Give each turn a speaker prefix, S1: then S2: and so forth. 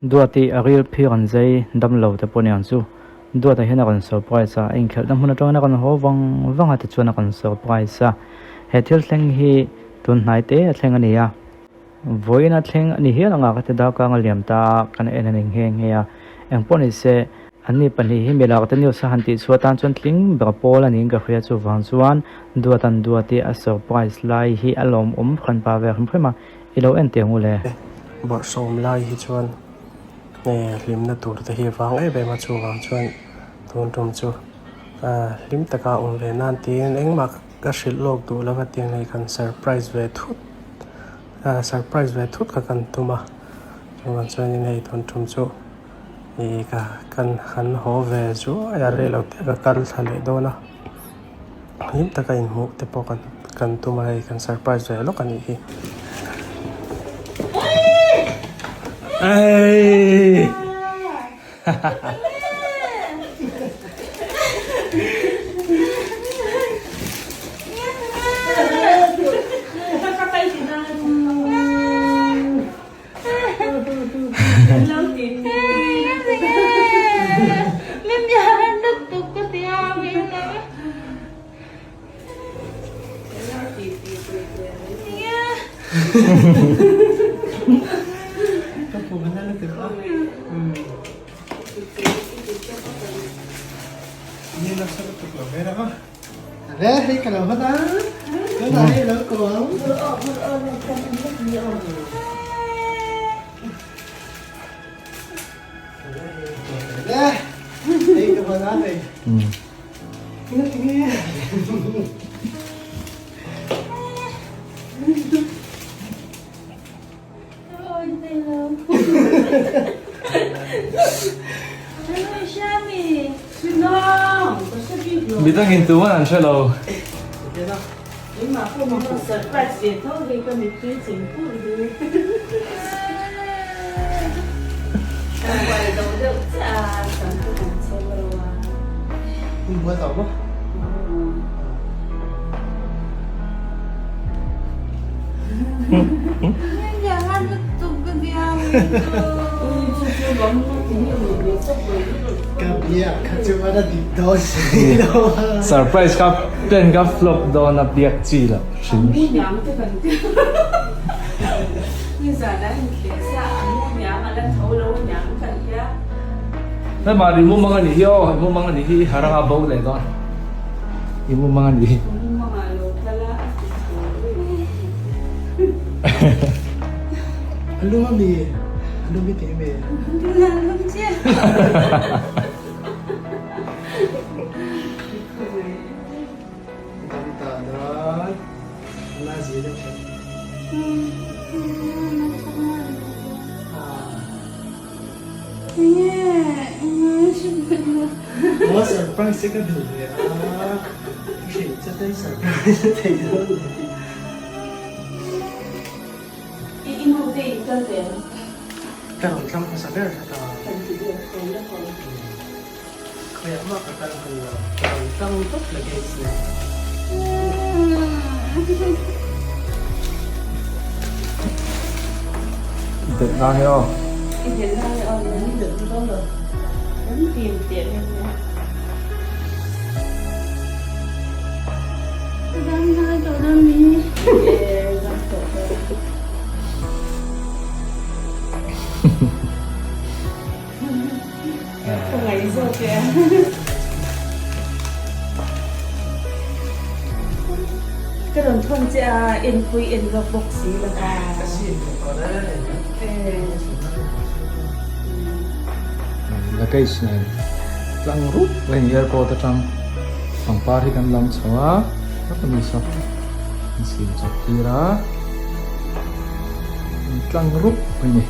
S1: Duati a ril phir an zai dam lo te pawh ni ang chu. Duata hian a rawn surprise a, a inkhelhna hmun atangin a rawn haw vang vang a tichuan a rawn surprise a. He thil thleng hi tun hnai te a thleng a ni a. Vawiin a thleng a ni hial anga ka ti darkang a liam ta a, kan en a ni nghe nghe a. Engpawh ni se, anni pahnih hi milak te news a han tih chhuah tan chuan tling ber pawl a niin ka hria chuvang chuan Duatan Duati a surprise lai hi a lawmawm hran pa ve hrim hrim a. I lo en teh ang u le.
S2: Bawrhsawm lai hi chuan hlimna tur te hi vang em em a chuvang chuan tun tum chu hlim taka awm ve nan tiin engmah ka hrilh lawk duh lova tiang hei kan surprise ve thut surprise ve thut kha kan tum a chuvang chuanin hei tun tum chu ih ka kan han haw ve zuai a rei lo te ka kal thla leh dawn a. Hlim taka inhmuh te pawh kan kan tum a hei kan surprise ve lawk a nih hi.
S1: Midangin tuman an hre lo. Surprise kha plan kha flop dawn a biak chi loh hrim. Hema i mumang a nih hi aw, i mumang a nih hi i harh anga bo leh dawn. I mumang a nih hi.
S3: Ka rawn thawn che a, enpui en lawk bawk si lo va.
S1: Luggage nen tlang rup mai ni airport atang pangpar hi kan lam chho a tak a ni saw an siam chawp tir a tlang rup mai ni.